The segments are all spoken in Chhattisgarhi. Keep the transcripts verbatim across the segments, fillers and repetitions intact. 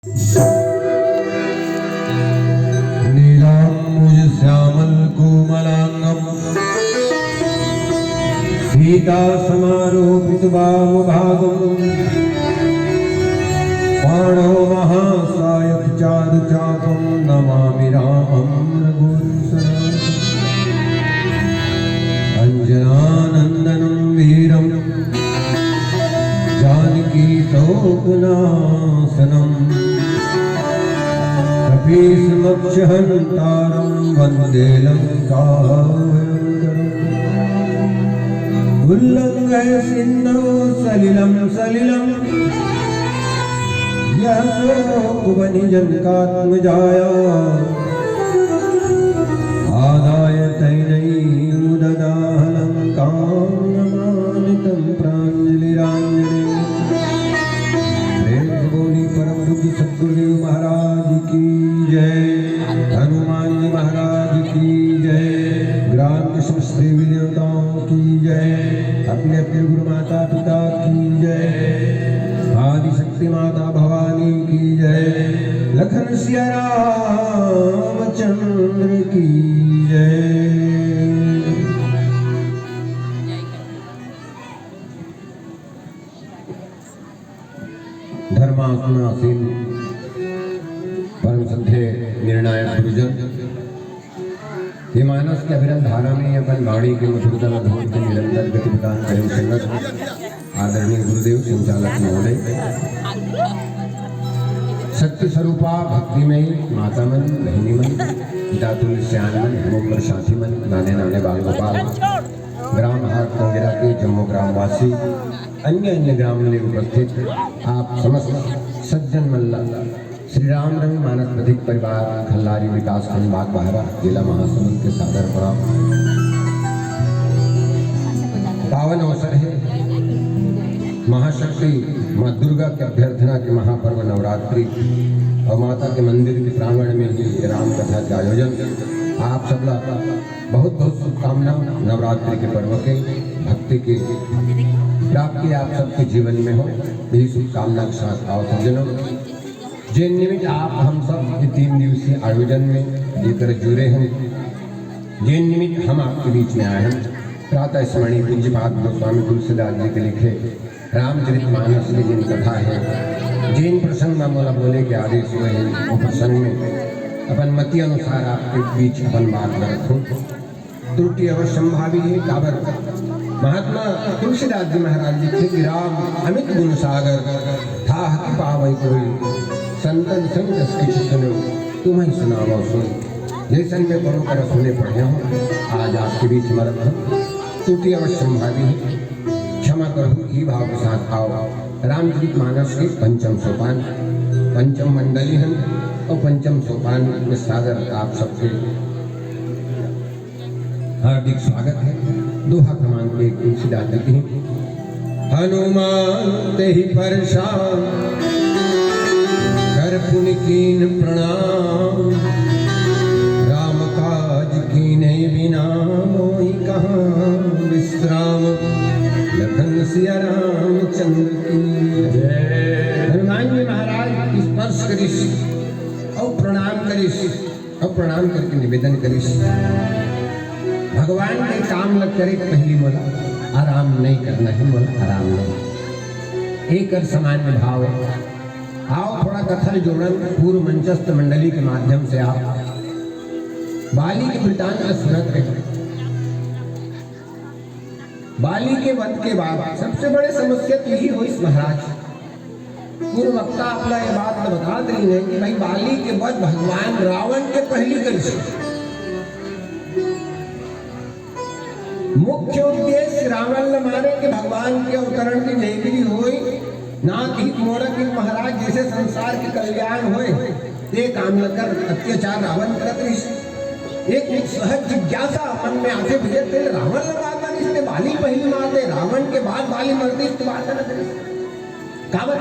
नीलाम्बुजश्यामलकोमलाङ्गं सीतासमारोपितवामभागं पाणौ महासायकचारुचापं नमामि रामं रघुवंशनाथम्। अञ्जनानन्दनं वीरं जानकी शोकनाशनम्। कपीशमक्षहन्तारं वन्दे लङ्काभयङ्करम्। उल्लङ्घय सिन्धौ सलिलं सलिलं यः शोकवह्निजनकात्मजाया। आदाय तेनैव ददाह लङ्कां नमामि तं प्राञ्जलिराञ्जलिम्। प्रेम से बोली परम पूज्य सद्गुरुदेव महाराज की जय, हनुमान जी महाराज की जय, ग्राम के समस्त देवी देवताओं की जय, अपने अपने गुरु माता पिता की जय, आदि शक्ति माता भवानी की जय, लखन सिया रामचंद्र की जय। धर्मासन आसीन परम श्रद्धेय निर्णायक गुरुजन, ये मानस के अविरल धारा में अपन वाणी के मधुरता ला धोर के निरंतर गति प्रदान करें संगत आदरणीय गुरुदेव संचालक महोदय, शक्ति स्वरूपा भक्तिमय माता मन, बहिनी मन, पिता तुल्य सियान मन, हेमोपर साथी मन, नाने नाने बाल गोपाल, ग्राम हाट कोंगेरा के जम्मो ग्रामवासी, अन्य अन्य ग्राम में उपस्थित आप समस्त सज्जन मन ला श्री राम रंग मानस पथिक परिवार खल्लारी विकास खंड बागबाहरा जिला महासमुंद के सादर प्रणाम। पावन अवसर है महाशक्ति माँ दुर्गा के अभ्यर्थना के महापर्व नवरात्रि और माता के मंदिर के प्रांगण में ही राम कथा के आयोजन। आप सबला बहुत बहुत शुभकामना। नवरात्रि के पर्व के भक्ति के प्राप्ति आप सबके जीवन में हो, यही शुभकामना के साथ आओ सज्जनों। जेन निमित्त आप हम सब ये तीन दिवसीय आयोजन में जेकर जुरे हैं, जेन निमित्त हम आपके बीच में आए हैं, प्रातः स्मरणीय पूज्यपाद गोस्वामी तुलसीदास जी के लिखे रामचरित मानस के जिन कथा है, जिन प्रसंग में मोला बोले के आदेश हुए हैं, वो प्रसंग में अपन मति अनुसार आपके बीच अपन बात रखूं। त्रुटि अवश्य संभावी है, काबर महात्मा तुलसीदास जी महाराज लिखे कि राम अमित गुण सागर, थाह कि पावै कोई, संतन संग जस किछु सुनो, तुम्हें सुनावो सुन। जैसन में कोनो कर सुने पढ़े हो, आज आपके बीच में रखो। त्रुटि अवश्य संभावी है, क्षमा करहु, ई भाव के साथ आओ। रामचरित मानस के पंचम सोपान, पंचम मंडली हम और पंचम सोपान में सादर आप सबके हार्दिक स्वागत है। दोहा क्रमांक एक, तुलसीदास जी की। हनुमान तेहि परसान कर पुनि कीन प्रणाम, राम काज कीन्हे बिना मोहि कहाँ विश्राम, लखन सिया रामचंद्र की जय। हनुमान जी महाराज स्पर्श करिस और प्रणाम करिस। अब प्रणाम करके निवेदन करिस, भगवान के काम ल करे के पहिली मोला आराम नहीं करना है, मोला आराम नहीं। एकर सामान्य भाव है। आओ थोड़ा कथा ल जोड़न, पूर्व मंचस्थ मंडली के माध्यम से आप बाली के वृतांत ल सुनत रहे। बाली के वध के बाद सबसे बड़े समस्या तो यही होइस महाराज। पूर्व वक्ता आपला ये बात तो बतात रही है कि भाई बाली के वध भगवान रावण के पहली करिस। मुख्य उद्देश्य रावण ल मारे के भगवान के अवतरण के जयगिरी होई, ना कि मोरा के महाराज जैसे संसार के कल्याण होए, ते काम ल कर। अत्याचार रावण करत रहिस। एक, एक सहज जिज्ञासा मन में आथे, भैया तेल रावण ल मारना रहिस, ते बाली पहली मार दे, रावण के बाद बाली मर दे, इस बात करत रहिस। काबर?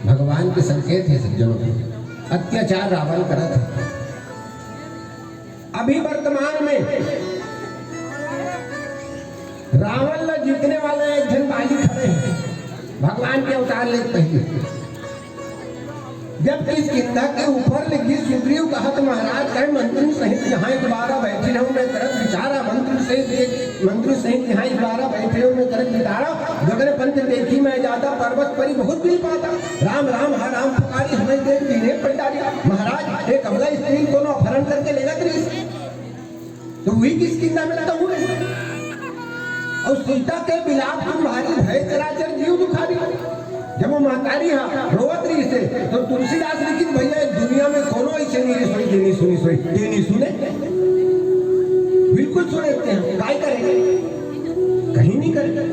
भगवान के संकेत है सज्जनों, अत्याचार रावण करत है। अभी वर्तमान में रावण ला जीतने वाला एक झन बाली खड़े हैं। भगवान के अवतार ले पहले। जब किष्किंधा के ऊपर ले गिस सुग्रीव कहत महाराज कहे, मंत्री सहित यहाँ एक बारा बैठे हूँ मैं करत विचारा, मंत्री सहित एक, मंत्री सहित यहाँ एक बारा बैठे हूँ मैं करत विचारा, गगन पंच देखी मैं जाता, पर्वत परी बहुत बिलपाता, राम राम हा राम पुकारी, हमें देख दीने पलटारी। महाराज, एक अबला स्त्री कोनो अपहरण करके लेगा कृष्ण, तो वही किष्किंधा में तो हुए। और सीता के बिलाप तुम्हारी भय चराचर जीव दुखारी। जब वो महतारी हा रोवत रहिसे, तो तुलसीदास लिखित, भैया, इस दुनिया में कोनो ऐसे नहीं रही सोई, जे नहीं सुनी सोई, जे नहीं सुने। बिल्कुल सुने थे हम, काय करेंगे? कहीं नहीं करेंगे।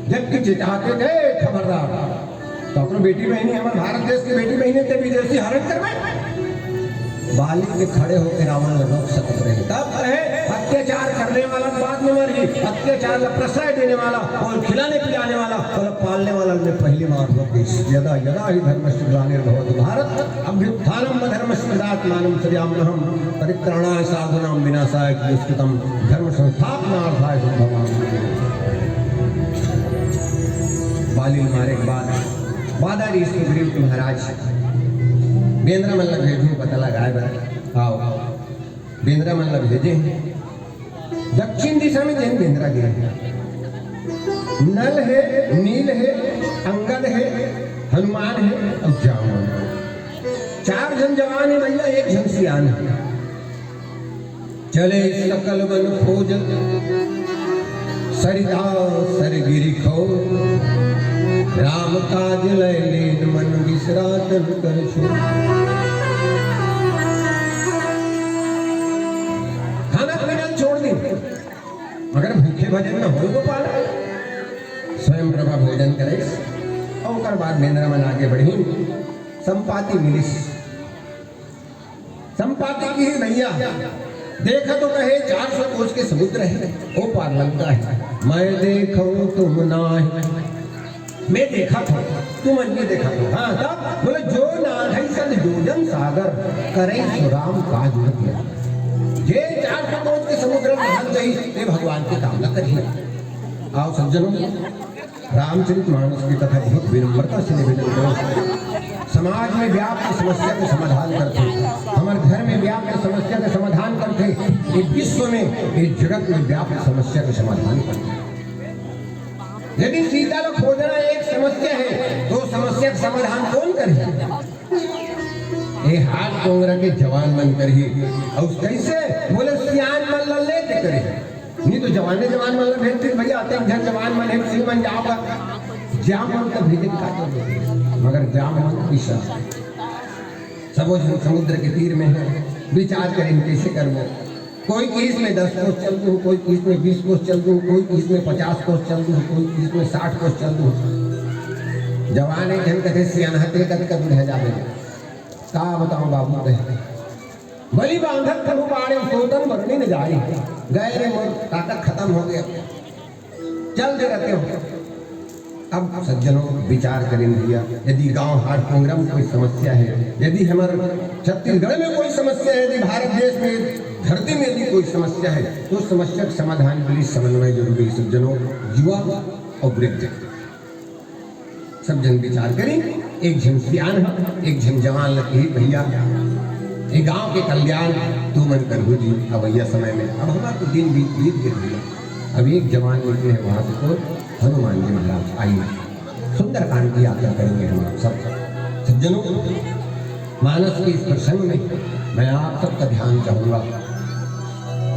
जबकि चेताते थे, खबरदार, तो अपन बेटी बहिनी, हमर भारत देश के बेटी बहिनी के विदेशी हरण करबे। बाली के खड़े होके रावण ला रोक सकत रहे। तब कहे, अत्याचार करने वाला बाद में मरही, अत्याचार ला प्रश्रय देने वाला और खिलाने पिलाने वाला और पालने वाला में पहली बार रोक गई। यदा यदा ही धर्मस्य ग्लानिर्भवति भारत अभ्युत्थानम अधर्मस्य तदात्मानम सृजाम्यहम परित्राणाय साधूनाम विनाशाय च दुष्कृतम धर्म संस्थापनार्थाय संभवामि। बाली मारे के बाद बादा ऋषि सुग्रीव के महाराज बेंदरा मन ला भेजहूँ पता लगाए बर। आओ, बेंदरा मन ला भेजे हे। दक्षिण दिशा में जेन बेंदरा गे हे, नल हे, नील हे, अंगद हे, हनुमान हे और जामवंत। चार झन जवान हे भैया, एक झन सियान हे। चले सकल वन खोजत, सरिता सर गिरि खो। राम काज लय लीन मन बिसरा तन कर छो। खाना पीना छोड़ दी, मगर भूखे भजन न हो गोपाल। स्वयं प्रभा भोजन करे और ओकर बाद बेंदरा मन आगे बढ़ी। संपाति मिलिस। संपाति किहिस भैया, देखा तो कहे चार सौ कोस के समुद्र हे, ओ पार लंका हे। मैं देखहूँ तुम नाहीं। मैं देखत हँव, तुमन नइ देखत हव। हाँ, तब बोले, जो नाहीं सद योजन सागर, करइ सो राम काज न किया। जे चार सौ कोस के समुद्र में भाग जाही, ते भगवान के काम ला करही। आओ सज्जनों, रामचरित मानस की कथा बहुत विनम्रता से निवेदन करो। समाज में व्याप्त समस्या के समाधान करथे, हमर घर में व्याप्त समस्या के समाधान करथे, ये विश्व में, ये जगत में व्याप्त समस्या के समाधान करथे। यदि सीता ला खोजना एक समस्या हे, तो समस्या के समाधान कोन करही? ये हाथ कोंगरा के जवान मन करही। अउ कइसे? बोले, सियान मन ला लेके करही। नहीं तो जवाने जवान मन ला भेजतिस भैया, अतेक झन जवान मन हे, सियान मन जावव, जाम मन तो भेजे का जरूरत हे, मगर जाम मन पीसा। सबो झन समुद्र के तीर में हे, विचार करेन कइसे करबो। कोई किहिस में दस कोस चल दूँ, कोई किहिस में बीस कोस चल दूँ, कोई किहिस में पचास कोस चल दूँ, कोई किहिस में साठ कोस चल दूँ। जवान एक झन कथे, सियान हा ते कतका दूर हे जाबे। का बतावँ बाबू कहे। बलि बांधत प्रभु बाढ़े सोतन बरनि न जाई। गए रे मोर ताकत खतम होगे। चल दे रते हो। अब सज्जनों विचार करेन भैया, यदि गांव हाट कोंगरा में कोई समस्या हे, यदि हमर छत्तीसगढ़ में कोई समस्या हे, यदि भारत देश में धरती में यदि कोई समस्या हे, तो समस्या के समाधान के लिए समन्वय जरूरी हे सज्जनों, युवा और वृद्ध। सब झन विचार करी, एक झन सियान ह, एक झन जवान ल कही, "भैया, ये गांव के कल्याण तुमन करहू जी।" अवइया समय में, अब हमार तो दिन बीत, बीत गे भैया, अब एक जवान निकले हे वहां से, तो हनुमान जी महाराज आई, सुंदरकांड की यात्रा करेंगे हम आप सब। सज्जनों, मानस के इस प्रसंग में मैं आप सबका ध्यान चाहूंगा,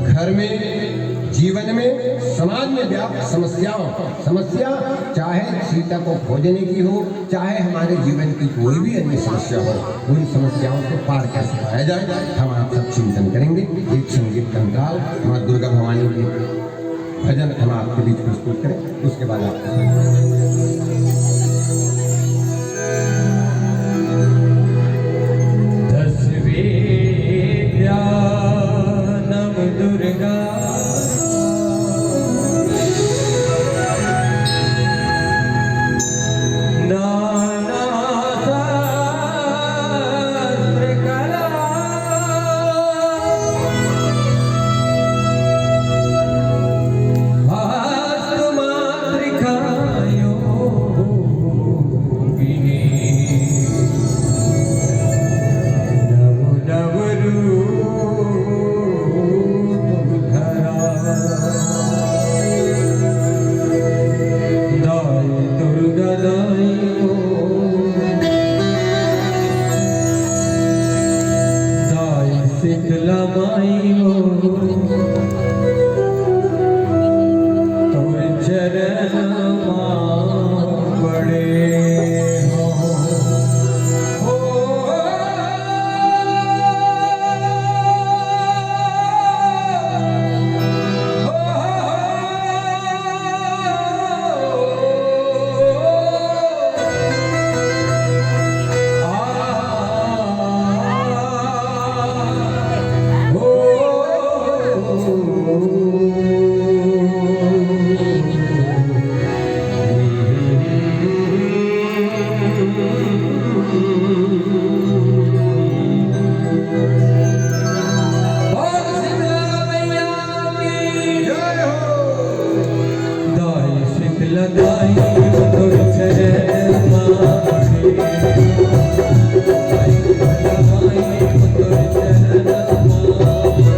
घर में, जीवन में, समाज में व्याप्त समस्याओं, समस्या चाहे सीता को खोजने की हो, चाहे हमारे जीवन की कोई भी अन्य समस्या हो, उन समस्याओं को पार कैसे पाया जाए, हम आप सब चिंतन करेंगे। एक संगीत कंकाल माँ दुर्गा भवानी के भजन हम आपके बीच प्रस्तुत करें, उसके बाद आप दस विद्या नव दुर्गा नाना बोल शीतला मैया की जय हो। दाई शीतला दाई तोर चरण मा पड़े। दाई शीतला दाई तोर चरण मा पड़े।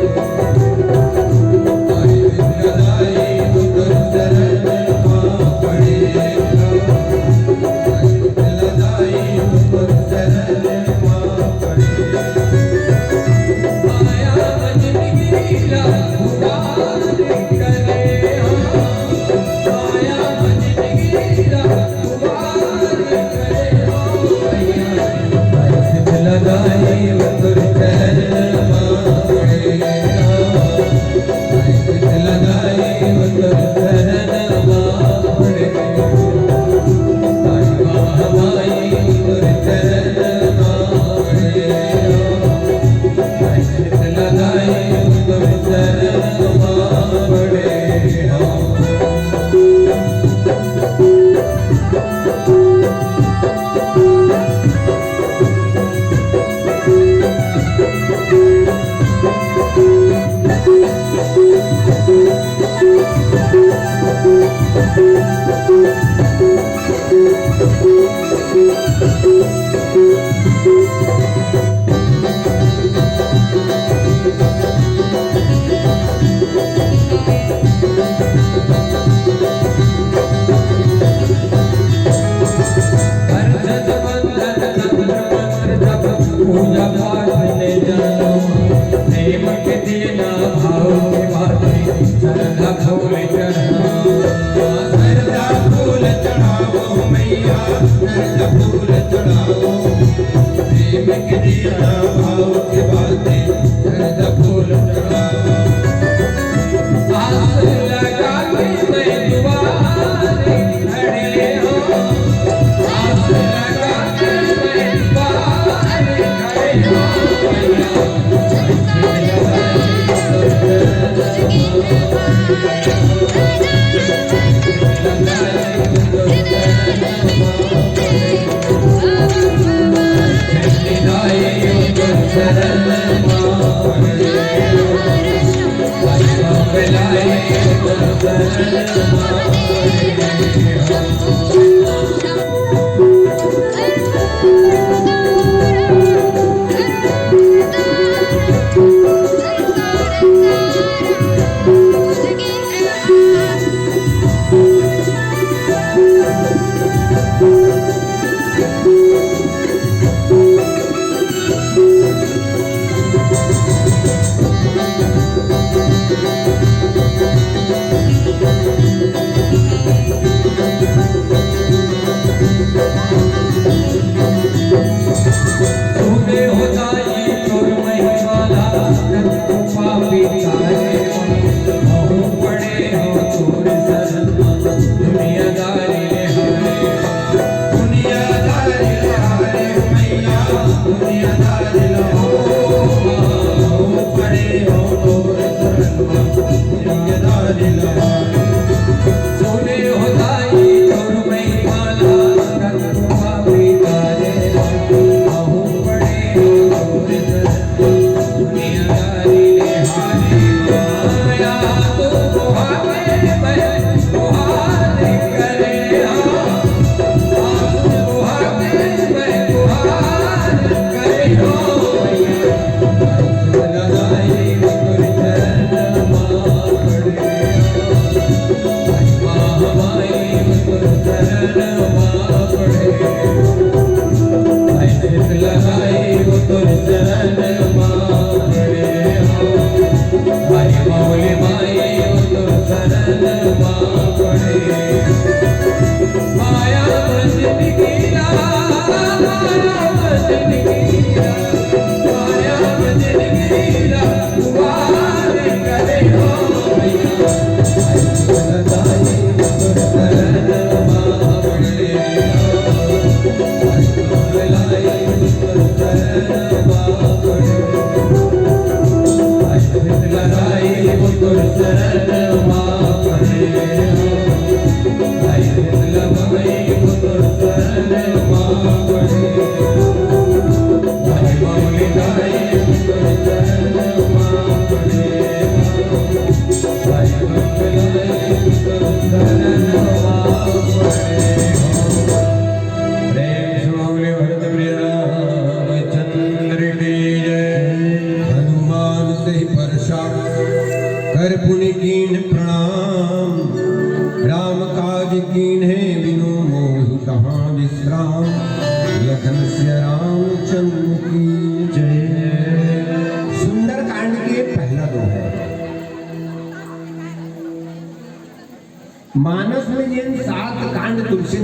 दाई शीतला दाई तोर चरण मा पड़े। दाई शीतला दाई तोर चरण पूजा पाठ ले जानो, प्रेम के दिया भाव के बाटे, सरधा फूल चढ़ाओ। सरधा फूल चढ़ाओ मैया, सरधा फूल चढ़ाओ। प्रेम के दिया भाव के बाटे, सरधा फूल चढ़ाओ। आस लगा के मैं दुआरे खड़े हो, आस लगा के मैं दुआरे खड़े हो।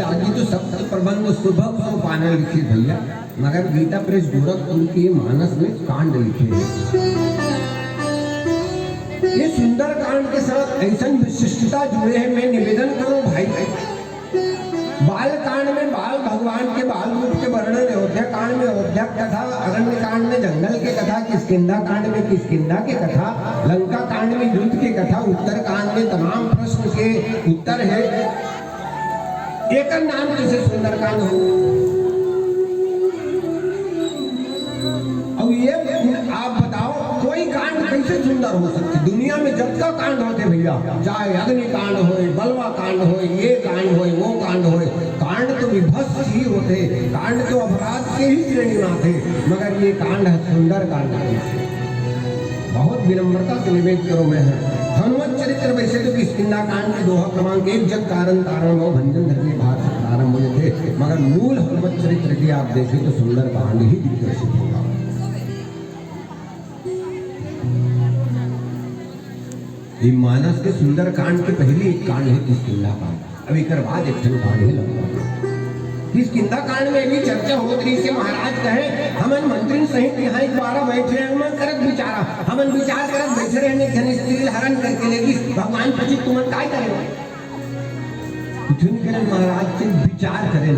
आदि तो सप्त प्रबंध सुभग सोपाना लिखे भैया, मगर गीता प्रेस गोरखपुर के मानस में कांड लिखे हैं। ये सुंदर कांड के साथ ऐसन विशिष्टता जुड़े हैं, मैं निवेदन करूं भाई, बाल कांड में बाल भगवान के बाल रूप के वर्णन, अयोध्या कांड में अयोध्या कथा, अरण्य कांड में जंगल के कथा, किष्किंधा कांड में किष्किंधा के कथा, लंका कांड में युद्ध के कथा, उत्तर कांड में तमाम प्रश्न के उत्तर है। एकर नाम कैसे सुंदरकांड हो? अब ये आप बताओ, कोई कांड कैसे सुंदर हो सकती? दुनिया में जतका कांड होथे भैया, चाहे अग्नि कांड होय, बलवा कांड होय, ये कांड होय, वो कांड होय, कांड तो विभत्स ही होथे, कांड तो अपराध के ही श्रेणी में आथे, मगर ये कांड है सुंदर कांड कैसे? बहुत विनम्रता से निवेदन करो मैं है। हनुमत चरित्र वैसे तो किष्किंधा कांड के दोहा क्रमांक एक, जग कारण तारण भव भंजन धरती भार से प्रारंभ होथे, मगर मूल हनुमत चरित्र के आप देखें तो सुंदर कांड ही दिग्दर्शित होगा। ये मानस के सुंदर कांड के पहली एक कांड है किष्किंधा कांड। अब एकर बाद एक ठन कांड है लंका कांड। किष्किंधा कांड में भी चर्चा होत रहिसे, महाराज कहे, "हमन मंत्रिन सहित यहाँ एक बारा बैठे हैं, हमन करत विचारा, हमन विचार करत बैठे रहे, एक झन स्त्री ल हरण करके ले गिस, भगवान पूछिस, तुमन काय करे हो?" कुछ नहीं करे महाराज, सिर्फ विचार करे।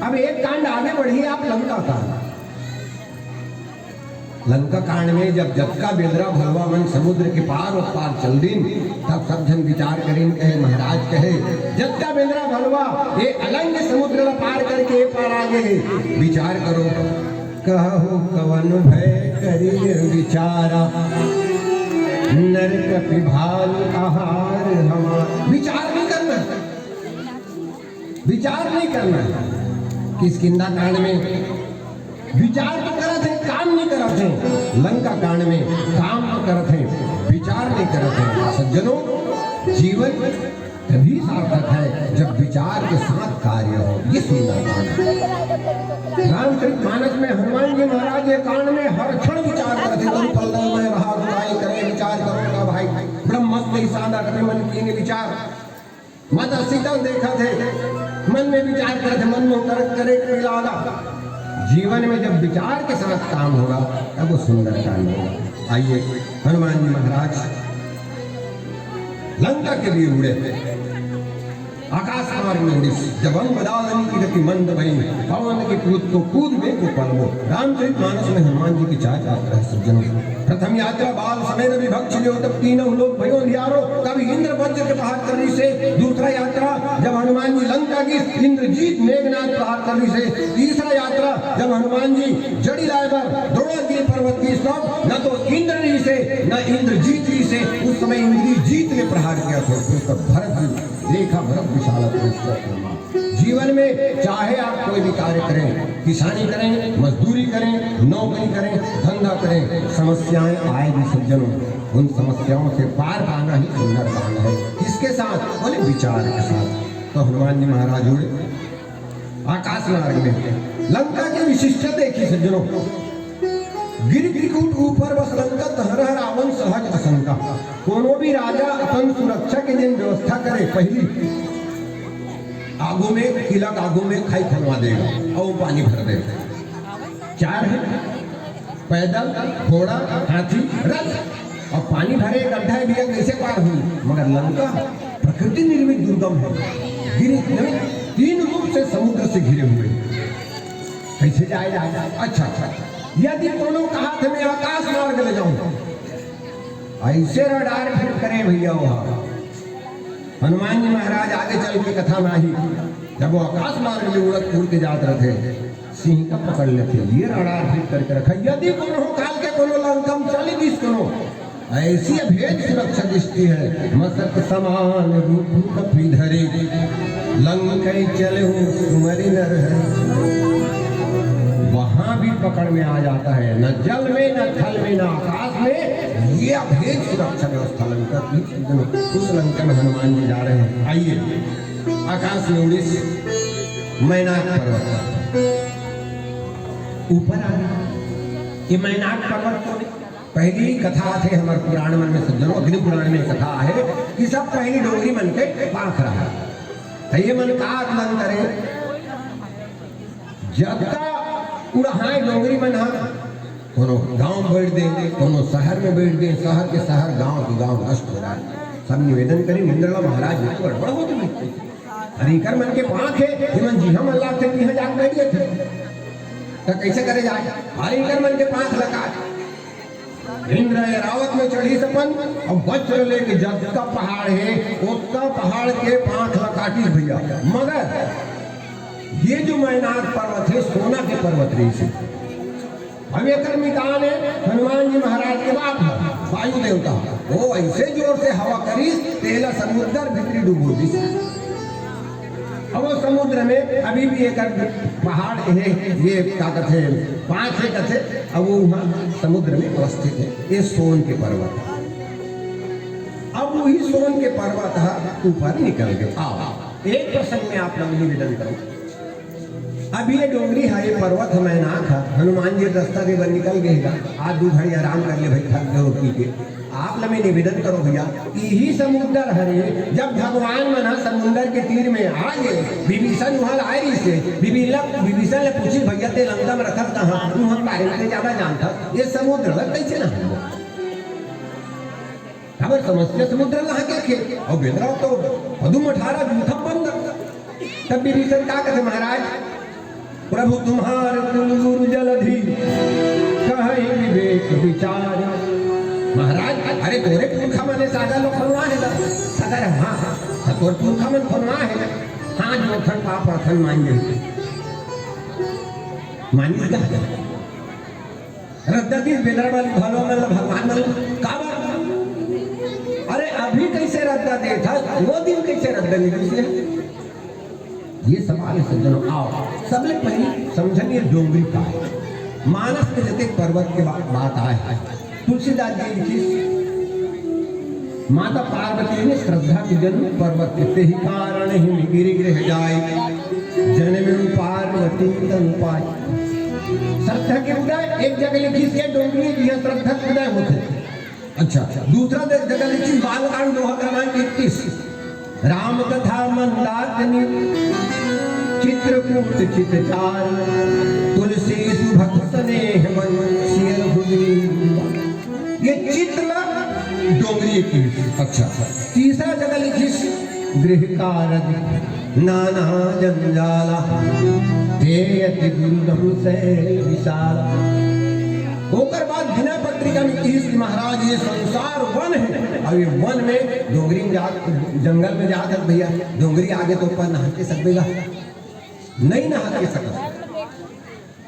अब एक कांड आगे बढ़िए आप लंका कांड। लंका कांड में जब जतका बेंदरा भलवा मन समुद्र के पार ओ पार चल दिन, तब सब झन विचार करिन, कहे महाराज कहे, "जतका बेंदरा भलवा ये अलंग समुद्र ला पार करके ए पार आ गे हे, विचार करो।" कहु कवन भय करिन विचारा, नर कपि भाल आहार हमार। विचार नहीं करना, विचार नहीं करना। किष्किंधा कांड में विचार तो करत हे, काम नहीं करत हे। लंका कांड में काम तो करत हे, विचार नहीं करत हे। सज्जनों, जीवन तभी सार्थक है जब विचार के साथ कार्य हो। ये सुंदर कांड है। रामचरित मानस में हनुमान जी महाराज ये कांड में हर क्षण विचार करत हे। तुम पल में रहा, काय करे विचार करो का भाई। ब्रह्मस्त्र ही सादा करे मन कीन विचार। माता सीता ल देखत हे, मन में विचार करत हे, मन मोह करत करे के लागा। जीवन में जब विचार के साथ काम होगा, तब वो सुंदर कांड होगा। आइए, हनुमान जी महाराज लंका के लिए उड़े, आकाश मार्ग में उड़िस। जब अंग बदाल की गति मंद भई, पवन के पूत को कूद में को पलवो। रामचरित मानस में हनुमान जी की चार यात्रा है सज्जनों। प्रथम यात्रा बाल समय रवि भक्ष लियो, तब तीनों लोक भयो अंधियारो। तब इंद्र वज्र के प्रहार कर रहिसे। दूसरा यात्रा जब हनुमान जी लंका गिस, इंद्रजीत मेघनाथ प्रहार कर रहिसे। तीसरा यात्रा जब हनुमान जी जड़ी लाए बर द्रोणागिरी पर्वत गिस, तब न तो इंद्र रहिसे, न इंद्रजीत रहिसे। उस समय इंद्रजीत ने प्रहार किया था, तब भरत जी रेखा भरत विशाल पुरुष। जीवन में चाहे आप कोई भी कार्य करें, किसानी करें, मजदूरी करें, नौकरी करें, धंधा करें, समस्याएं आएगी सज्जनों। उन समस्याओं से पार पाना ही सुंदर काम है। किसके साथ? बोले, विचार के साथ। तो हनुमान जी महाराज उड़े आकाश मार्ग में। लंका के विशिष्ट देखी सज्जनों, गिरि त्रिकूट ऊपर बस लंका, तहरह रावण सहज असंका। कोनो भी राजा अपन सुरक्षा के जेन व्यवस्था करे, पहली आगू में, किला के आगू में खाई खनवा देगा और पानी भर देगा। चार है, पैदल, घोड़ा, हाथी, रथ, और पानी भरे गड्ढा है भैया, कैसे पार हुई? मगर लंका प्रकृति निर्मित दुर्गम है, गिरि नहीं, तीन रूप से समुद्र से घिरे हुए, कैसे जाए जाए? अच्छा, अच्छा, यदि कोनो कहा था मैं आकाश मार्ग ले जाऊं, ऐसे रडार फिट करे भैया वहां। हनुमान जी महाराज आगे चल के कथा में आही, जब वो आकाश मार्ग में उड़त उड़ के जात रहते, सिंह का पकड़ लेते, ये रडार फिट करके रखा। यदि कोनो काल के कोनो लंकम चल दिस कोनो, ऐसी अभेद सुरक्षा दिसती है। मसक समान रूप कपि धरे, लंकै चलहु सुमरि नर हरि। वहां भी पकड़ में आ जाता है, न जल में, न थल में, न आकाश में, ये अभेद सुरक्षा व्यवस्था लंका की। उस लंका में हनुमान जी जा रहे हैं। आइए, आकाश में उड़िस, मैनाक पर्वत ऊपर आ गया। ये मैनाक पर्वत को पहली कथा आथे हमर पुराण मन में सज्जनों, अग्नि पुराण में कथा है कि सब पहली डोंगरी मन के पाख रहा। त ये मन का आकलन करे, जतका उड़हाय डोंगरी मन ह कोनो गांव में बइठ दे, कोनो शहर में बइठ दे, शहर के शहर, गांव के गांव नष्ट हो रहा है। सब निवेदन करिन, इंद्र ला महाराज, ये तो गड़बड़ होत हे। अरे इकर मन के पांख हे, ये मन जिहां मन लागथे तिहां जाके बइठ जाथे। त कइसे करे जाय? अरे इकर मन के पांख ला काट। इंद्र ऐरावत में चढ़िस अपन, अउ वज्र लेके जतका पहाड़ हे, ओतका पहाड़ के पांख ला काटिस भइया। मगर ये जो मैनाक पर्वत हे, सोना के पर्वत रहिस हे। अब एकर मितान हे हनुमान जी महाराज के बाप ह, वायु देवता। वो ऐसे जोर से हवा करिस, तेला समुद्र भीतरी डुबो दिस। अब वो समुद्र में अभी भी एक पहाड़ हे, ये का कथे, पांख हे कथे, अब वो वहां समुद्र में अवस्थित हे। ये सोन के पर्वत। अब वही सोन के पर्वत ह ऊपर निकल गे। आओ, एक प्रसंग में आप लोग निवेदन करो। अब ये डोंगरी ह, ये पर्वत ह, मैनाक ह, हनुमान जी रास्ता दे बर निकल गे हे गा। आज दू घड़ी आराम कर ले भाई, थक गए हो पी के। आप ला मैं निवेदन करो भइया, इही समुद्र हरे, जब भगवान मन ह समुद्र के तीर में आ गे, विभीषण उहां आए रहिस हे, विभीषण ला, विभीषण ला पूछिस, "भइया ते लंका में रखत कहां, उहां बारे में ते ज्यादा जानत हस, ये समुद्र ला कइसे नहाबो?" काबर समस्या समुद्र नहा के खे, अउ बेंदरा तो पदुम अठारह जूठा बंद। तब विभीषण का कथे, "महाराज, प्रभु तुम्हार कुल गुरु जलधि, कहहि विवेक विचार।" महाराज, अरे तोरे पुरखा मन सागर लो खोलवा हे ना, सागर, हां, हां, तोर पुरखा मन खोलवा हे ना, हां, जो थन पाप अथन मान जाही। मानिस का? रद्दा दिस बेंदरा मन, भलो मन, भगवान मन, काबर? अरे अभी कइसे रद्दा देथस, वो दिन कइसे रद्दा नइ दिस हे? ये सवाल हे सज्जनों। आओ, सबले पहिली समझन ये डोंगरी का हे। मानस में जतेक पर्वत के बा-, बात आय हे। तुलसीदास जी लिखिस, माता पार्वती ने श्रद्धा के जन्म पर्वत के, तेहि कारण हिम गिरि गृह जाय, जनमेउ पार्वती तनु पाय। श्रद्धा के उदय एक जगह लिखिस, ये डोंगरी जिहां श्रद्धा के उदय होथे। अच्छा, दूसरा जगह लिखिस, बालकांड दोहा क्रमांक इकतीस, राम कथा मंदाकिनी, चित्रकूट चित चार, तुलसी सुभग स्नेह मन, सिय रघुवीर। ये चित ला डोंगरी के। अच्छा, तीसरा जगह लिखिस, गृह कारज नाना जंजाला, ते अति दुर्गम सैल विशाला। ओकर बाद विनय पत्रिका में लिखिस कि महाराज, ये संसार वन हे, अउ ये वन में डोंगरी में जात, जंगल में जात हे भइया, डोंगरी आगे तो ऊपर नहा के सकबे गा, नइ नहा के सकत।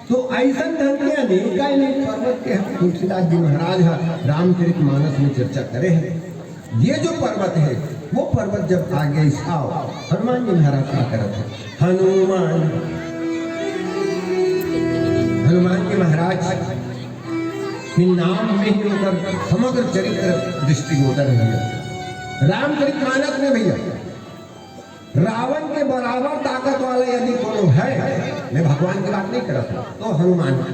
तो अइसन धन के अनेक अनेक पर्वत के हम तुलसीदास जी महाराज ह रामचरित मानस में चर्चा करे हे। ये जो पर्वत हे, वो पर्वत जब आ गे, आओ, हनुमान जी महाराज का करत हे? हनुमान, हनुमान जी महाराज के नाम में ही ओकर समग्र चरित्र दृष्टिगोचर हे भइया। रामचरित मानस में भइया, रावण के बराबर ताकत वाला यदि कोनो हे, मैं भगवान की बात नहीं करत हूं, तो हनुमान।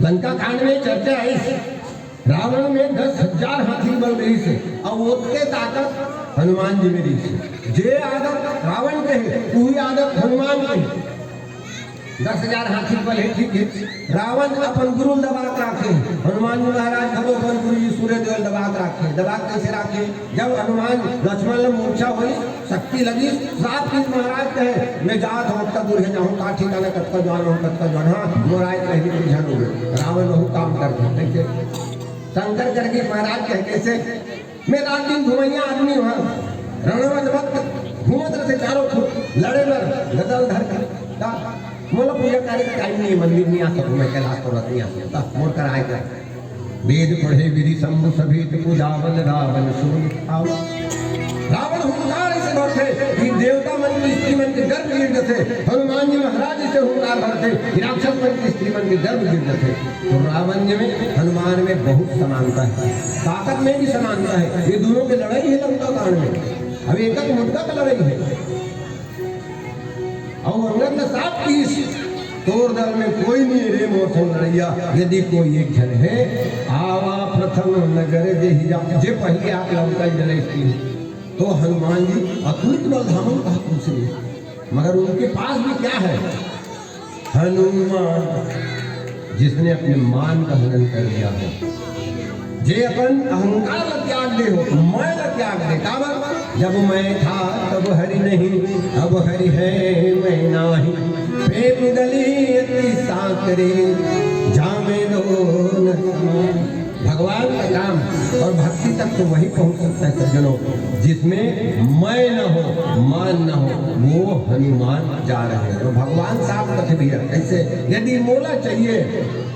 लंका कांड में चर्चा हे, रावण में दस हजार हाथी बल रहिस हे, अउ ओतके ताकत हनुमान जी में रहिस हे। जे आदत रावण के हे, उही आदत हनुमान के हे। दस हजार हाथी बल हे, ठीक हे। रावण अपन गुरु ल दबा के राखे, हनुमान जी महाराज घलो अपन गुरु जी सूर्यदेव ल दबा के राखे। दबा के कइसे राखे? जब हनुमान लक्ष्मण ल मूर्छा होइस, शक्ति लगिस, श्राप किस महाराज कहे, "मैं जात हूं, अतका दूर हे जाहूं, का ठिकाना कतका जुवार हूं, कतका जुवार, हां, मोर आय कहे के झन हो।" रावण वहू काम करथे, कइसे? शंकर करके महाराज कहे, कइसे? मैं रात दिन घुमैया आदमी हूं, रणवत वक्त घूमत रहिथे चारों खुट, लड़े बर गदा ल धर के। का? मोला पूजा करे के टाइम नइ हे, मंदिर नइ आ सकूं, मैं कैलाश पर्वत नइ आ सकूं, का? मोर कर आय कर। वेद पढ़े विधि शंभु सभीत, पूजावन रावण सोई। आओ। रावण हुंकार अइसे भरथे कि देवता मन के, स्त्री मन के गर्भ गिर जथे। हनुमान जी महाराज अइसे हुंकार भरथे कि राक्षस मन के, स्त्री मन के गर्भ गिर जथे। तो रावण जी में हनुमान में बहुत समानता हे, ताकत में भी समानता हे। ये दूनों के लड़ई हे लंका कांड में। अब एक एक मुद्दा का लड़ई हे। अउ अंगद ने साफ किहिस, "तोर दल में कोई नइ हे रे मोर संग लड़इया, यदि कोई एक झन हे, आवा प्रथम नगर जेहि जा।" जे पहिली आके लंका जलइस तिही। तो हनुमान जी अतुलित बल धामम कहा तुलसी ने, मगर उनके पास भी क्या है? हनुमान, जिसने अपने मान का हनन कर दिया हो, जे अपन अहंकार ला त्याग दे हो, मैं ला त्याग दे। काबर? जब मैं था तब हरि नहीं, अब हरि है मैं नाही। प्रेम गली अति साकरे, जामे दो न समाए। भगवान का काम और भक्ति तक तो वही पहुंच सकता है सज्जनों, जिसमें मैं न हो, मान न हो, वो हनुमान जा रहे हैं। तो भगवान साफ कथे भैया, कैसे? यदि मोला चाहिए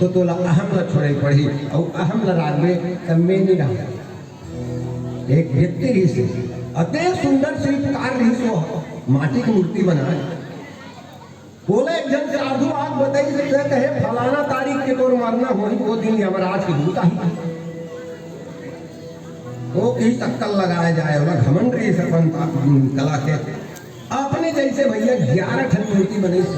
तो तोला अहम ला छोड़े पड़ही, और अहम ला राखबे तब मैं नहीं रहा। एक व्यक्ति रहिस, अतेक सुंदर शिल्पकार रहिस, वो माटी की मूर्ति बनाए। ओला एक झन साधु आके बताइस, कहे, "फलाना तारीख के तोर मरना होही, वो दिन यमराज के दूत आही।" वो कहिस, "अक्कल लगाए जाए, ओला घमंड रहिस अपन कला के।" अपने जैसे भैया ग्यारह ठन मूर्ति बनाइस।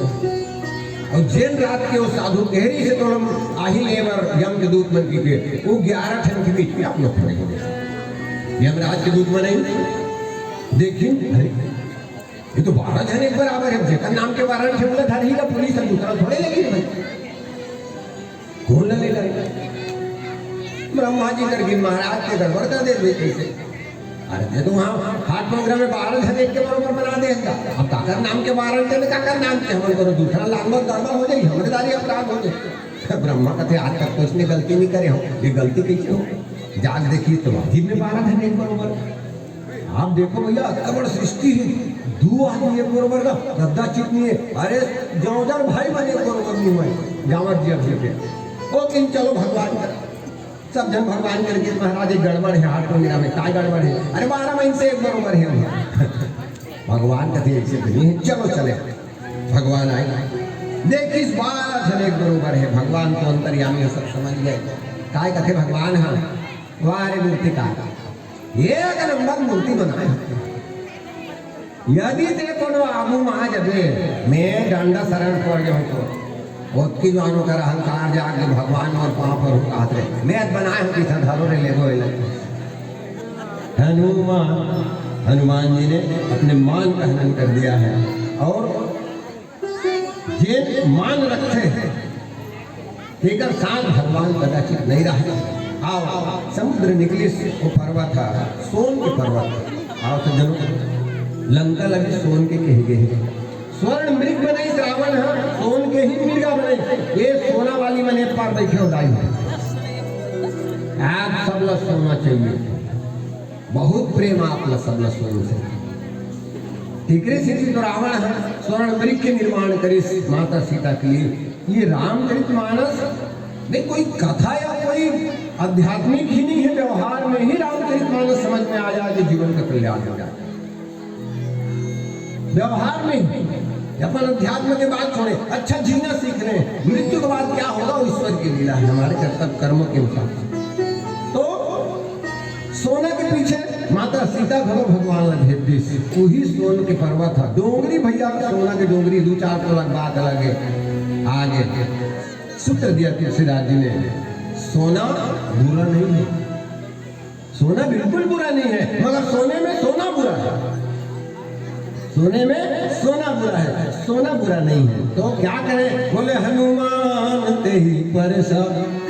और जेन रात के वो साधु कहे रहिस तोला आही ले बर यम के दूत मन कहिके, वो ग्यारह ठन के बीच में आप लोग खड़े हो गए। यमराज के दूत मन आइस, देखिन, अरे, ये तो बारह झन एक बराबर हे, जेकर नाम के बारह ठन ला धरही ला पुलिस ह, दूसरा थोड़े लेगी भाई। कोन ला लेगा? ब्रह्मा जी करके महाराज के गड़बड़ कर दे भाई कैसे? अरे, ते तो वहाँ हाट पंगरा में बारह झन एक के बरोबर बना दे हंगा। अब काकर नाम के बारह ठन, काकर नाम के हमन कोनो दूसरा लांगोर गड़बड़ हो जाही, हमरे दारी अपराध हो जाही। ब्रह्मा कथे, "आज तक तो इसने गलती नहीं करे हो, ये गलती कैसे हो?" जाग देखिस तो वाजिब में बारह झन एक बरोबर। आप देखो भैया, अतना बड़ सृष्टि हे, दू आदमी एक बरोबर का गद्दा चित नहीं हे। अरे, जौजर भाई बने एक बरोबर नहीं होय, जावत जी अब जीते। ओ किन चलो भगवान कर, सब झन भगवान करके, "महाराज, एक गड़बड़ हे, हाट पंगरा में का गड़बड़ हे?" "अरे, बारह महीने से एक बरोबर हे।" भगवान कथे, "ऐसे तो नहीं हे, चलो चले।" भगवान आए, देखिस बारह झन एक बरोबर हे। भगवान तो अंतर्यामी हे, सब समझ गए। काय कथे भगवान ह, "वाह रे मूर्तिकार, एक नंबर मूर्ति बनाए हो। यदि ते कोनो आगू मा जबे, मैं डंडा शरण पड़ जाऊं तो।" ओतकी जानो कर अहंकार जाग के भगवान और पांव पर कहत रहे, "मैं बनाए हो किसा धरो रे, ले गो एला।" हनुमान, हनुमान जी ने अपने मान का हनन कर दिया है। और जे मान रखते हैं, तेकर साथ भगवान कदाचित नहीं रहे। आओ, समुद्र निकलिस, वो पर्वत है, सोन के पर्वत। आओ सज्जनों, लंका ला भी सोन के कहे गए हे। स्वर्ण मृग बनाइस रावण ह, सोन के ही मृगा बनाइस। ये सोना वाली मन एक पार बैठे हो दाई। आप सब ला सोना चाहिए। बहुत प्रेम आप ला सब ला स्वयं से। तेकरे सेती तो रावण ह स्वर्ण मृग के निर्माण करिस माता सीता के लिए। ये रामचरित मानस में कोई कथा या कोई आध्यात्मिक ही नहीं है, व्यवहार में ही रामचरित मानस समझ में आ जाए तो जीवन का कल्याण हो जाए। व्यवहार में ही अपन अध्यात्म के बात छोड़े, अच्छा जीना सीख रहे हैं, मृत्यु के बाद क्या होगा वो ईश्वर की लीला है, हमारे कर्तव्य कर्मों के अनुसार। तो सोना के पीछे माता सीता घलो भगवान ला भेज दिस, वही सोन के पर्वत ह। डोंगरी भैया, सोना के डोंगरी, दू चार तोला के बात अलग है। आगे सूत्र दिया तुलसीदास जी ने, सोना बुरा नहीं है, सोना बिल्कुल बुरा नहीं है, मगर सोने में सोना बुरा है। सोने में सोना बुरा है, सोना बुरा नहीं है। तो क्या करें? बोले, हनुमान तेहि पर सब।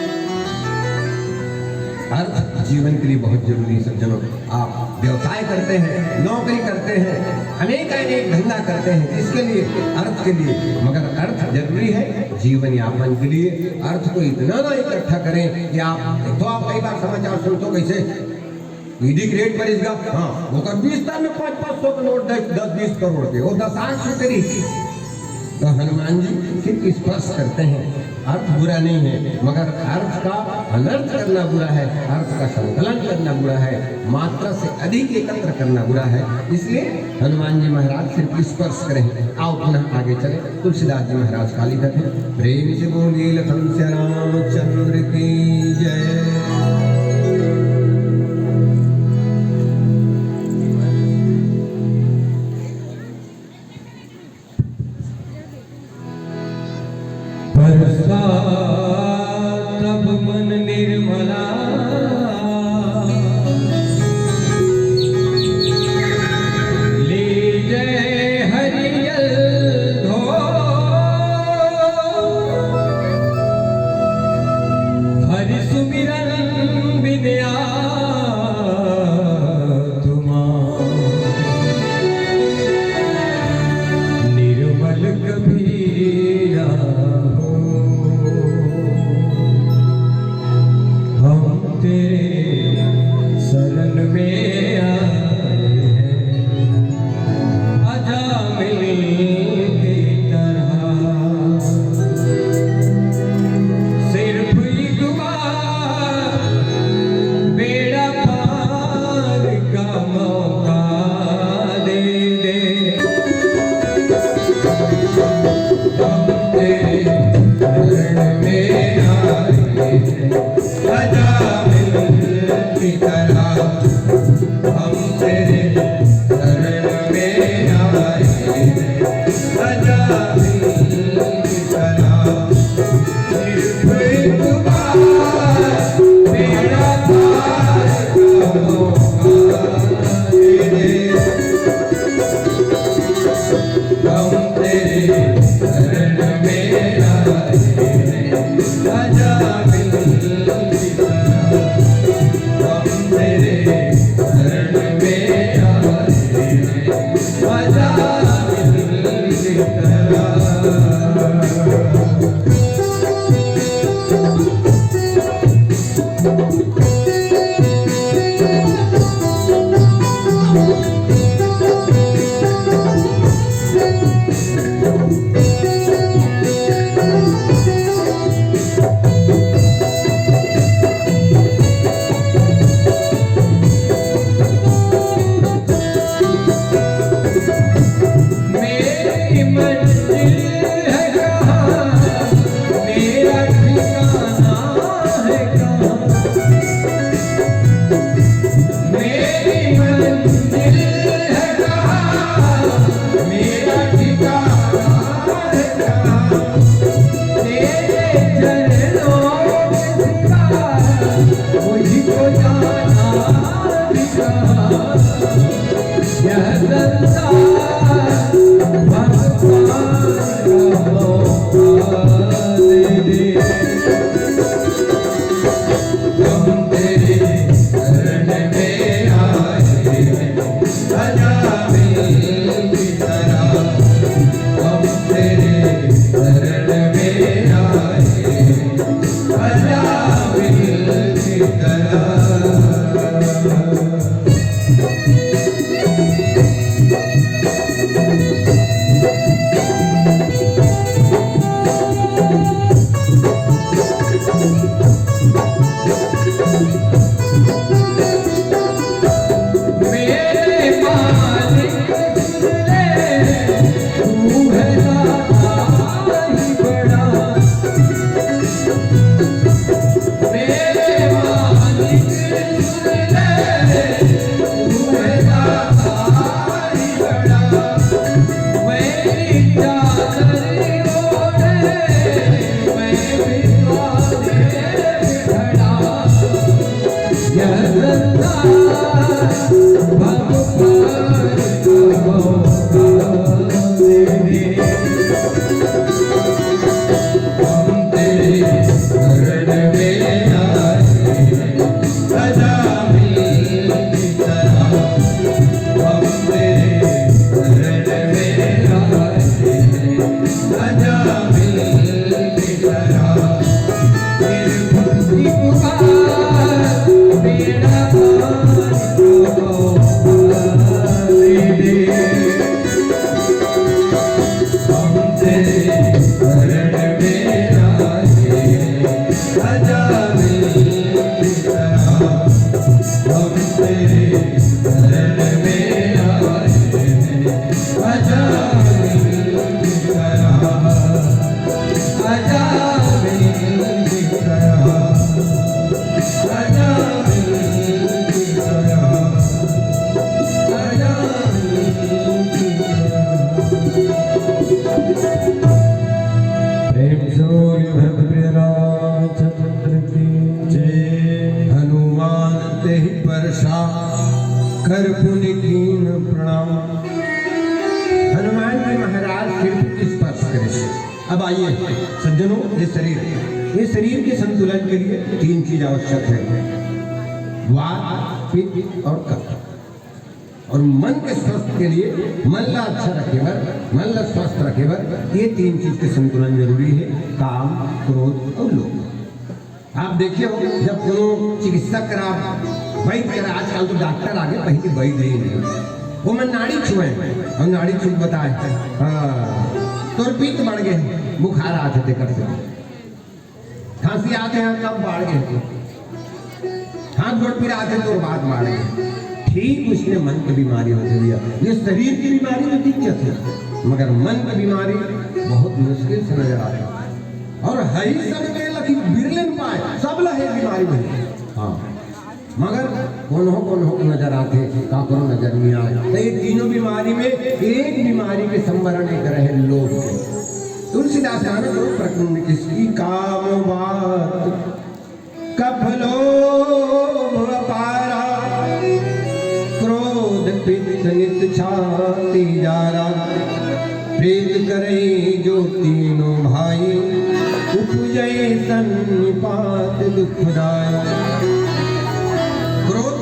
अर्थ जीवन के लिए बहुत जरूरी है सज्जनों। आप व्यवसाय करते हैं, नौकरी करते हैं, अनेक अनेक धंधा करते हैं, किसके लिए? अर्थ के लिए। मगर अर्थ जरूरी है जीवन यापन के लिए। अर्थ को इतना ना इकट्ठा करें कि आप, एक तो आप कई बार समाचार सुनते हो कैसे ईडी के रेड पर इसका, हाँ, ओकर बिस्तर में पाँच पाँच सौ के नोट, दस, दस बीस करोड़ के, वो दस आठ सौ के रही। तो हनुमान जी सिर्फ स्पर्श करते हैं। अर्थ बुरा नहीं है, मगर अर्थ का अनर्थ करना बुरा है, अर्थ का संकलन करना बुरा है, मात्रा से अधिक एकत्र करना बुरा है। इसलिए हनुमान जी महाराज सिर्फ स्पर्श करें। आओ पुनः आगे चले, तुलसीदास जी महाराज का लिखत है। प्रेम से बोलिए लखन सिया रामचंद्र की जय। परसा तब मन निर्मला, मेरी मंजिल है कहाँ, मेरा ठिकाना है कहाँ? मेरी मंजिल है कहाँ, मेरा ठिकाना है कहाँ? तेरे चरणों में सिवा मुझको जाना भी कहाँ? यह संसार भगवान का मौका दे दे। हम तेरे शरण में आए हैं, अजामिल की तरह। हम तेरे शरण में आए हैं, अजामिल की तरह। मेरे मालिक, तू है दाता ही बड़ा। मेरे मालिक, तू है दाता ही बड़ा। मेरी चादर ओढ़े, मैं भी वाले खड़ा। यह संसार भगवान का मौका दे दे। हम तेरे शरण में आए, अजामिल की तरह। हम तेरे शरण में आए, अजामिल की तरह। प्रेम से बोलिए भक्त प्रिय रामचंद्र की जय। हनुमान तेहि परसा कर पुनि कीन्ह प्रणाम। हनुमान जी महाराज सिर पे स्पर्श करे। अब आइए सज्जनों, ये शरीर, ये शरीर के संतुलन के लिए तीन चीज आवश्यक है, वात, पित्त और कफ। और मन के स्वस्थ के लिए, मन ला अच्छा रखे बर, मन ला स्वस्थ रखे बर ये तीन चीज के संतुलन जरूरी है, काम, क्रोध और लोभ। आप देखे हो, जब कोनो चिकित्सक करा, वैद्य करा, आजकल तो डॉक्टर आ गे, पहले वैद्य ही नहीं, वो मन नाड़ी छुए और नाड़ी छू बताए, हाँ, तोर पित्त बढ़ गए, बुखार आथे तेकर से, खांसी आथे, कफ बाढ़ गए, हाथ गोड़ पिराथे, तोर वात बाढ़ गए। ठीक उसने मन की बीमारी होती भैया, ये शरीर की बीमारी तो दिख जाती है, मगर मन की बीमारी बहुत मुश्किल से नजर आती है। और हई सब के लखी बिरले में पाए, सब ला हे बीमारी बनी। हाँ, मगर कोनो कोनो नजर आथे, काकरो नजर नहीं आए। तो ये तीनों बीमारी में एक बीमारी के संवरण एक रहे, लोभ के। तुलसीदास गाना करो प्रकरण में, इसकी काम वात कफ लोभ अपारा, क्रोध पित्त नित छाती जारा। प्रीत करई जो तीनों भाई, उपजई सन्निपात दुखदाई। क्रोध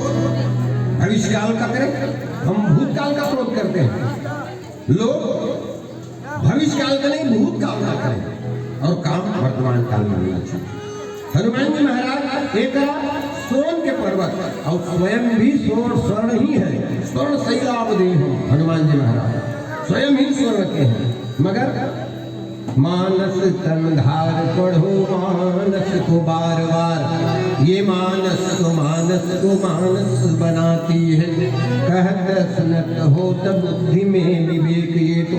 भविष्यकाल का करें, हम भूतकाल का क्रोध करते हैं। लोभ भविष्यकाल का नहीं, भूतकाल का करें। और काम हनुमान जी महाराज एकरा सोन के पर्वत, और स्वयं भी स्वर्ण, स्वर्ण ही है, स्वर्ण शैलाभ देहम। हनुमान जी महाराज स्वयं ही स्वर्ण के हैं, मगर मानस तन धार पढ़ो मानस को बार बार, ये मानस तो मानस को मानस बनाती है। कहत सुनत हो तब बुद्धि में विवेक, ये तो,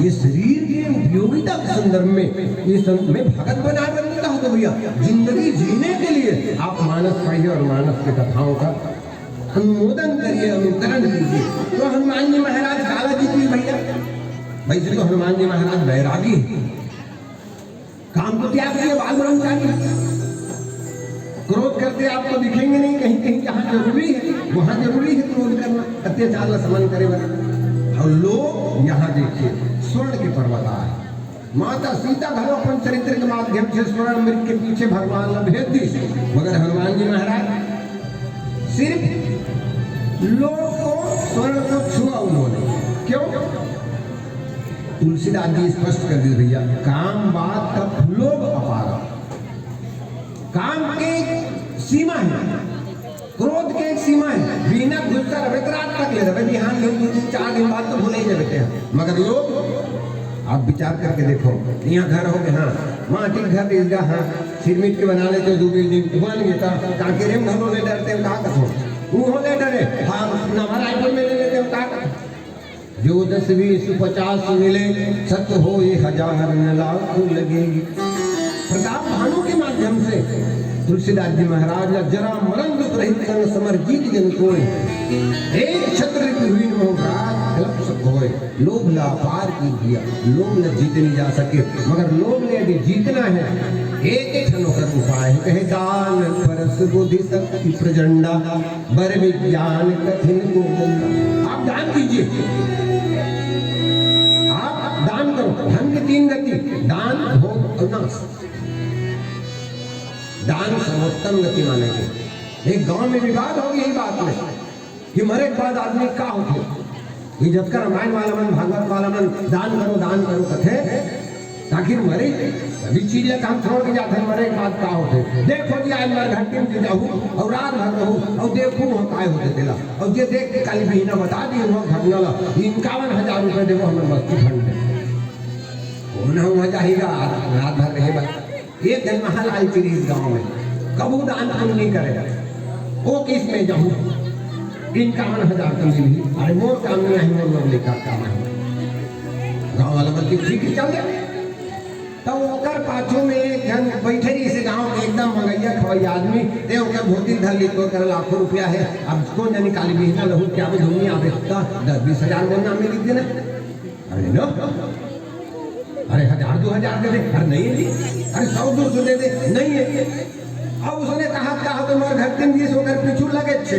ये शरीर के उपयोगिता के संदर्भ में, ये सं-, मैं भगत बनाए बर नहीं कहा तो भैया, जिंदगी जीने के लिए आप मानस पढ़िए और मानस की कथाओं का अनुमोदन करिए, अनुकरण कीजिए। तो हनुमान जी महाराज काला जी की भैया, वैसे तो हनुमान जी महाराज बैरागी हैं, काम को त्याग दिया, बाल ब्रह्मचारी। क्रोध करते आपको दिखेंगे नहीं, कहीं कहीं जहाँ जरूरी है वहाँ जरूरी है क्रोध करना, अत्याचार ला समन करे वाला। और लोभ, यहाँ देखिए, स्वर्ण के पर्वत आए। माता सीता घलो अपन चरित्र के माध्यम से स्वर्ण मृग के पीछे भगवान ला भेज दी, मगर हनुमान जी महाराज सिर्फ लोभ को, स्वर्ण को छुआ उन्होंने। क्यों? तुलसीदास जी स्पष्ट कर दिए भैया, काम बात का लोभ अपार। काम के सीमा है, क्रोध के एक सीमा है। बिना गुस्सा रहे तो रात तक ले रहे, बिहान दिन, दो दिन, चार दिन बाद तो भूल ही जाते हैं। मगर लोभ, आप विचार करके देखो, यहाँ घर हो गए, हाँ, माटी के घर, ईंटा, हाँ, सिरमिट के बना लेते हो, दो बिल्डिंग बन गए, तो कांकेरे में घरों ले डरते हो, कहा कथो, वो ले डरे, हाँ, नवा राइफल में ले लेते हो, कहा कथो। जो दस बीस पचास मिले, सत होय हजार न लाख लगे। प्रताप भानु के माध्यम से तुलसीदास जी महाराज ला जरा मरण दुख रहित संग समर जीत जन कोय। एक छत्र रिपु हीन मोह राज कलप सब होय। लोभ ला पार की भैया, लोभ ला जीते नहीं जा सके, मगर लोभ ले यदि जीतना है, एक ही ठन ओकर उपाय है, कहे दान परस बुद्धि शक्ति प्रचंडा। बर विज्ञान कठिन को गंगा। आप दान कीजिए, आप दान करो। धन की तीन गति, दान, भोग और नाश। दान सर्वोत्तम गति माने गए। एक गांव में विवाद हो गई बात में कि मरे के बाद आदमी का होथे। ये जतका रामायण वाला मन, भागवत वाला मन, दान करो, दान करो कथे, ताकि मरे, सभी चीज ला हम छोड़ के जाते हैं, मरे के बाद का होथे। देखो जी, आज मरघट्टी में जाहू और रात भर रहू और देखू वहाँ काय होथे तेला, और जे देख के काली बिहना बता दी वहाँ घटना ला, इक्यावन हजार रुपए देवो हमें बस्ती फंड में। वो ना वहाँ जाएगा, रात भर रहे बस। एक जन महालाल चिरी इस गांव में, कभू दान पुण्य नहीं करे, वो किस में जाऊं, इक्यावन हजार तो मिली। अरे मोर काम नहीं है, मोर लोग लेकर काम है। गांव वाला मन के ठीक ही चल गया। तब ओकर पाछू में एक जन बैठे रही से गांव के एकदम मंगैया खवैया आदमी, ते ओकर धोती धर ली, तो ओकर लाखों रुपया है। अब कौन जानी काली बिहना लहू क्या वो दुनिया आवे, तो दस बीस हजार मोर नाम में लिख देना। अरे लो, अरे हजार दो हजार दे दे, अरे नहीं है जी, अरे सौ दो सौ दे दे, नहीं है। अब उसने कहा, कहा तो मर घर तीन बीस होकर पीछू लगे छे,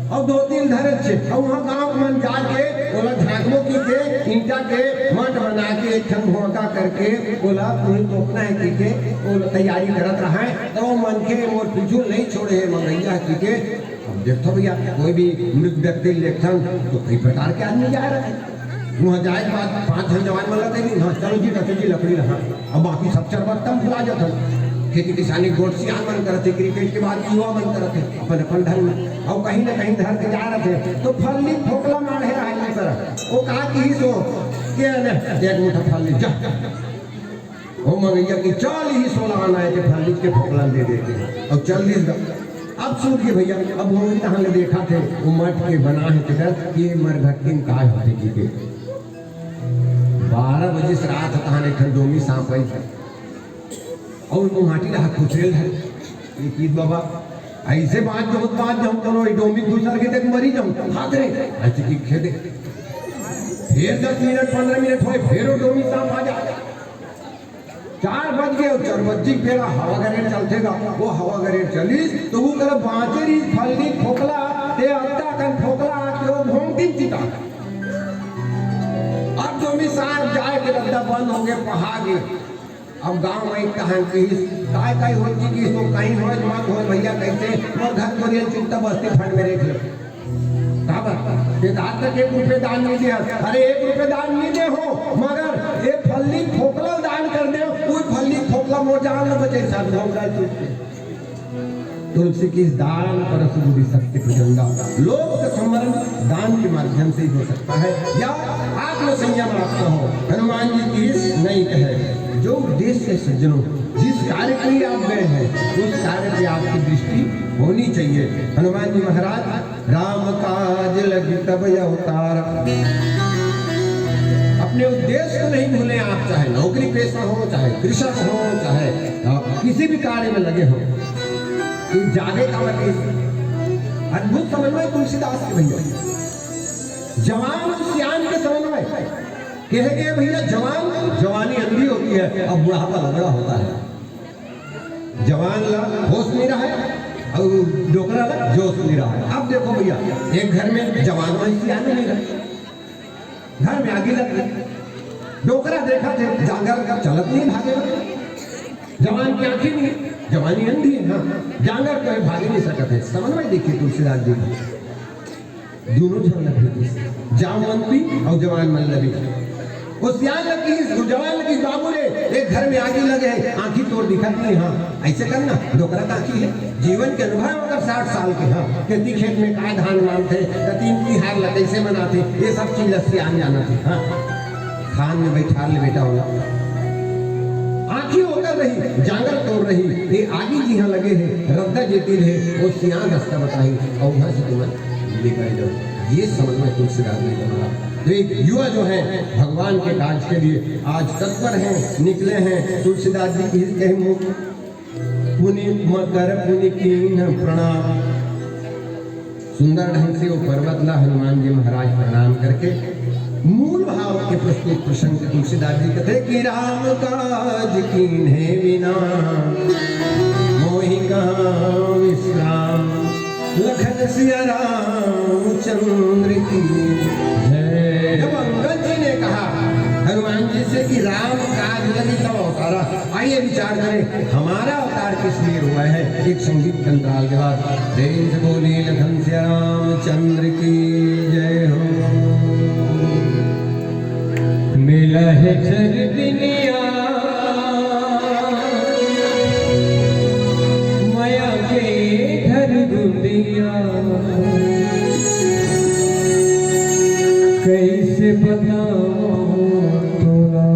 और दो तीन धरे छे, और वहाँ गांव मन जाके ओला झांकबो की के ईंटा के मठ बना के एक ठन भोंका करके ओला उन्हें तोपना है की के ओला तैयारी करत रहा है। तो वो मन के मोर पीछू नहीं छोड़े है मंगैया की के। अब देखो भैया, कोई भी मृत व्यक्ति देखथन तो कई प्रकार के आदमी जाए रहे। वहाँ जाए के बाद पांच झन जवान मन ला कह दी, हाँ चलो जी, रखो जी लकड़ी रहा। अब बाकी सब चरबत्ता में भुला जाथन। खेती किसानी गोठ सियान मन करत हे, क्रिकेट के बाद युवा मन करत हे, अपन अपन ढंग में। और कहीं ना कहीं धर के जा रहे थे तो फल्ली फोकला माढ़े रहा है सर। वो कहा कि ही सो के ने एक मुठा फल्ली जा। वो मंगैया कि चल ही सोला आना है के फल्ली के फोकला दे देते हैं और चल दिस गा। अब सूत के भैया, अब वो तहाँ ले देखा थे, वो मठ के बना है तेकर, ये मरघट्टी में काय होते की के। बारह बजे से रात तहाँ एक ठन डोमी सांप आई थे। और वो माटी रहा खुचरेल है। ये कीत बाबा, ऐसे बात जो बात जाऊँ करो, ये डोमी घुसर के तक मरी जाऊँ, हाथ रे, ऐसे की खेदे। फिर दस मिनट, पन्द्रह मिनट होए, फिर वो डोमी सांप आ जा। चार बज गए, और चार बजे के बेरा हवा गरेर चलथे गा, वो हवा गरेर चलिस, तो वो करा बाँचे रहिस फल्ली फोकला, ते अत्ता कन फोकला आके वो भोंगटिन चिता। अब डोमी सांप जाए के रद्दा बंद हो गए, पहा गए। अब गांव में कहा कि काय काय हो जी कि इसको कहीं हो मत हो भैया, कैसे मोर घर को रेल चुकता बस्ती फंड में रेख लो। काबर? ये आज तक एक रुपये दान नहीं दिया। अरे एक रुपये दान नहीं दे हो, मगर एक फल्ली फोकला दान कर दे, वो मोर जान ल बचे साधु राय तुलसी। तुलसी की दान परस बुद्धि शक्ति प्रचंडा। लोक का संवरण दान के माध्यम से ही हो सकता है। या आत्म संयम आपका हो। हनुमान जी तीस नहीं कहे, जो उद्देश्य है सज्जनों, जिस कार्य के लिए आप गए हैं, उस कार्य पे आपकी दृष्टि होनी चाहिए। हनुमान जी महाराज राम काज लगी तब अवतार। अपने उद्देश्य को नहीं भूलें आप, चाहे नौकरी पेशा हो, चाहे कृषक हो, चाहे आप किसी भी कार्य में लगे हो, तो जागे का मत। अद्भुत समन्वय तुलसीदास के भैया, जवान और सियान के समन्वय। कहे गए भैया, जवान, जवानी अंधी होती है, अब बुढ़ापा लंगड़ा होता है। जवान ला होश नहीं रहा है और डोकरा ला जोश नहीं रहा है। अब देखो भैया, एक घर में जवान और सियान नहीं रहा, घर में आगी लग गई, डोकरा देखा थे जांगर चलत नहीं भागे, जवान की आंखें नहीं, जवानी अंधी है, हाँ, जांगर तो है, भागे नहीं सकत है। समन्वय देखिए तुलसीदास जी का। दोनों झन लगे, जामवंती और जवान मन लगे। वो सियान लगी, वो जवान लगी, बाबू रे, एक घर में आगी लगे है, आंखी तोर दिखत नहीं, हाँ, ऐसे करना, डोकरा का आंखी है। जीवन के अनुभव अगर साठ साल के, हाँ, खेती खेत में काय धान मानथे, त तीन तिहार ला कैसे मनाथे, ये सब चीज ला सियान जाना थे, हाँ। खान में बैठा ले बेटा होला, आंखी ओकर रही, जांगर तोर रही, ये आगी जिहाँ लगे है, रद्दा जेती रहे, वो सियान रास्ता बताही, और वहाँ से तुम्हें निकल जाओ। ये समन्वय तुलसीदास ने बनाया। तो एक युवा जो है भगवान के काज के लिए आज तत्पर हैं, निकले हैं। तुलसीदास जी की कही मुख पुनि म-, कर पुनि कीन्ह प्रणाम। सुंदर ढंग से वो पर्वत ला हनुमान जी महाराज प्रणाम करके मूल भाव के प्रस्तुत प्रसंग तुलसीदास जी कहते कि राम काज कीन्हे बिना मोहि कहाँ विश्राम। लखन सिया रामचंद्र की जय। जब अंगद जी ने कहा हनुमान जी से कि राम काज लगी तब अवतारा, आइए विचार करें हमारा अवतार किस लिए हुआ है। एक संगीत के अंतराल के बाद प्रेम से बोलिए लखन सिया रामचंद्र की जय हो। मिला है चरनिया मया के घर गुंदिया, कैसे बताओ तोला।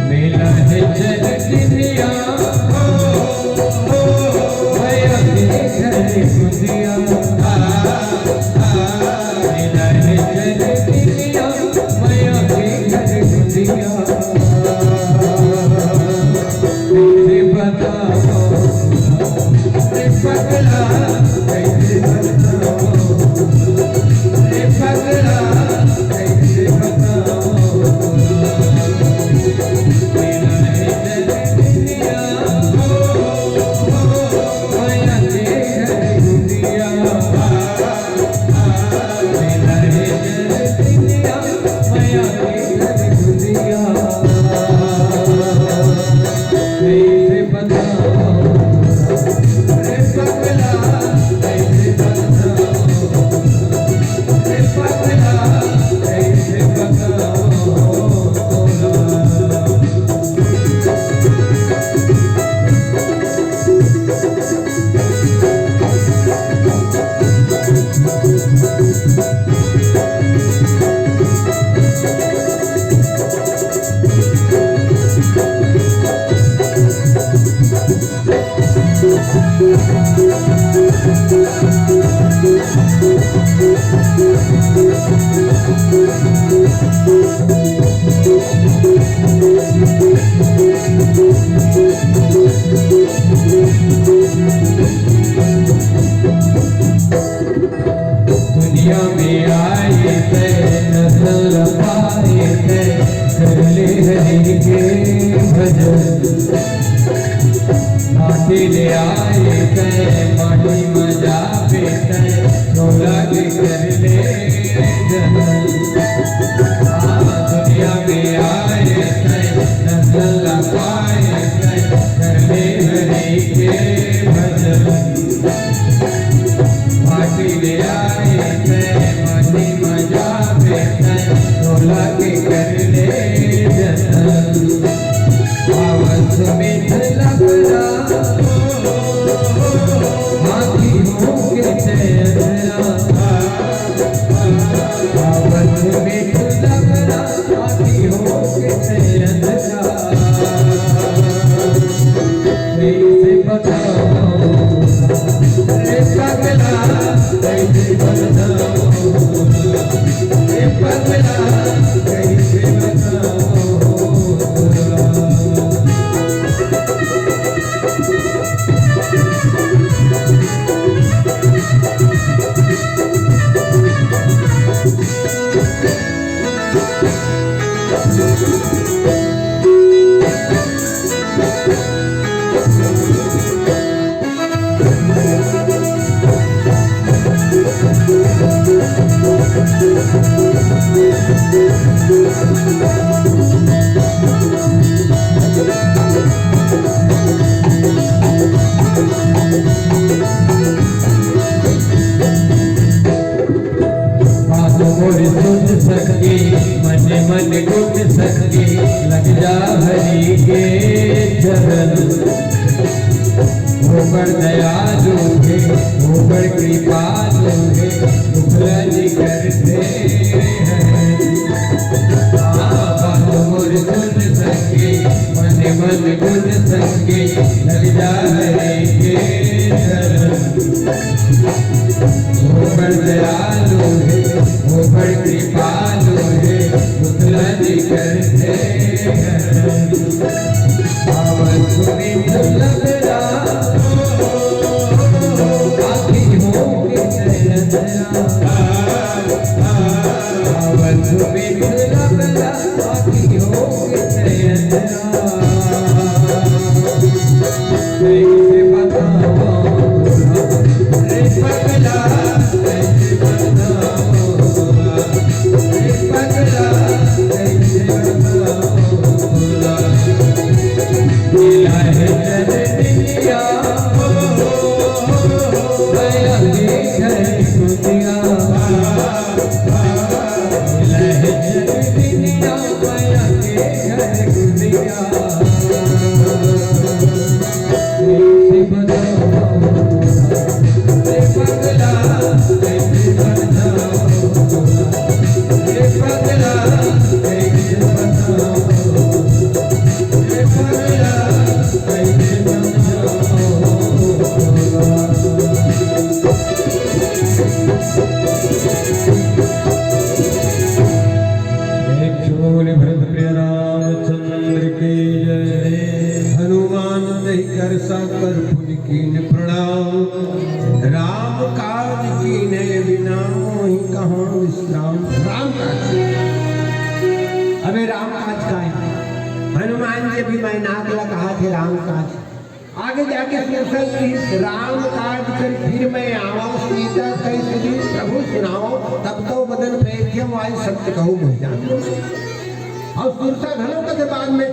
मेला है चरनिया, भया के घर गुंदिया। मेला है चरनिया, भया के घर गुंदिया। कैसे बताओ रे पगला, कैसे बताओ रे पगला, कैसे बताओ। दुनिया में आए थे, नस्ल पाए थे, कर ले हरि के भजन। ले आए तै, माटी म जाबे तै, तोला के कर ले जतन। आ दुनिया में आए तै, नस्ल ला पाए तै, कर ले हरि के भजन। माटी ले आए तै, माटी म जाबे तै, तोला के कर ले जतन। आवत मीठ लबरा, आँखी हो के चंद्रा। आवत मीठ लबरा, आँखी हो के चंद्रा। कैसे बताओ रे पगला, कैसे बताओ रे पगला, कैसे बताओ। बात मोर सुन सके, मन मन गुण सके, लग जा हरि के चरण। ओकर दयालु हे, ओकर कृपालु हे, दुख ल निकरथे हरन। हाँ, बात मोर सुन सके, मन मन गुण सके, लग जा हरि के चरण। ओकर दयालु हे, ओकर कृपालु हे, दुख ल निकरथे हरन। आवत मीठ लबरा, आँखी हो के चंद्रा। आवत मीठ लबरा, आँखी हो के चंद्रा। कैसे बताओ रे पगला, कैसे बताओ रे पगला, कैसे बताओ। मिला है चैन दुनिया, दया के है दुनिया। मिला है चैन दुनिया, दया के है दुनिया। एक बोले भरत प्रिय रामचंद्र की जय। हनुमान नहीं कर सा कर पुनि कीन्ह प्रणाम। राम काज कीन्हे बिना मोहि कहाँ विश्राम। राम काज। अबे राम काज का है? हनुमान जी अभी मैनाक ला कहा थे राम काज। आगे जाके सुरसा जी राम काज कर फिर मैं आवा, सीता कहि सुग्रीव प्रभु सुनावा, तब तो बदन प्रेम के वाई सत्य कहूँ मोहि जान। अउ सुरसा घलो कथे बाद में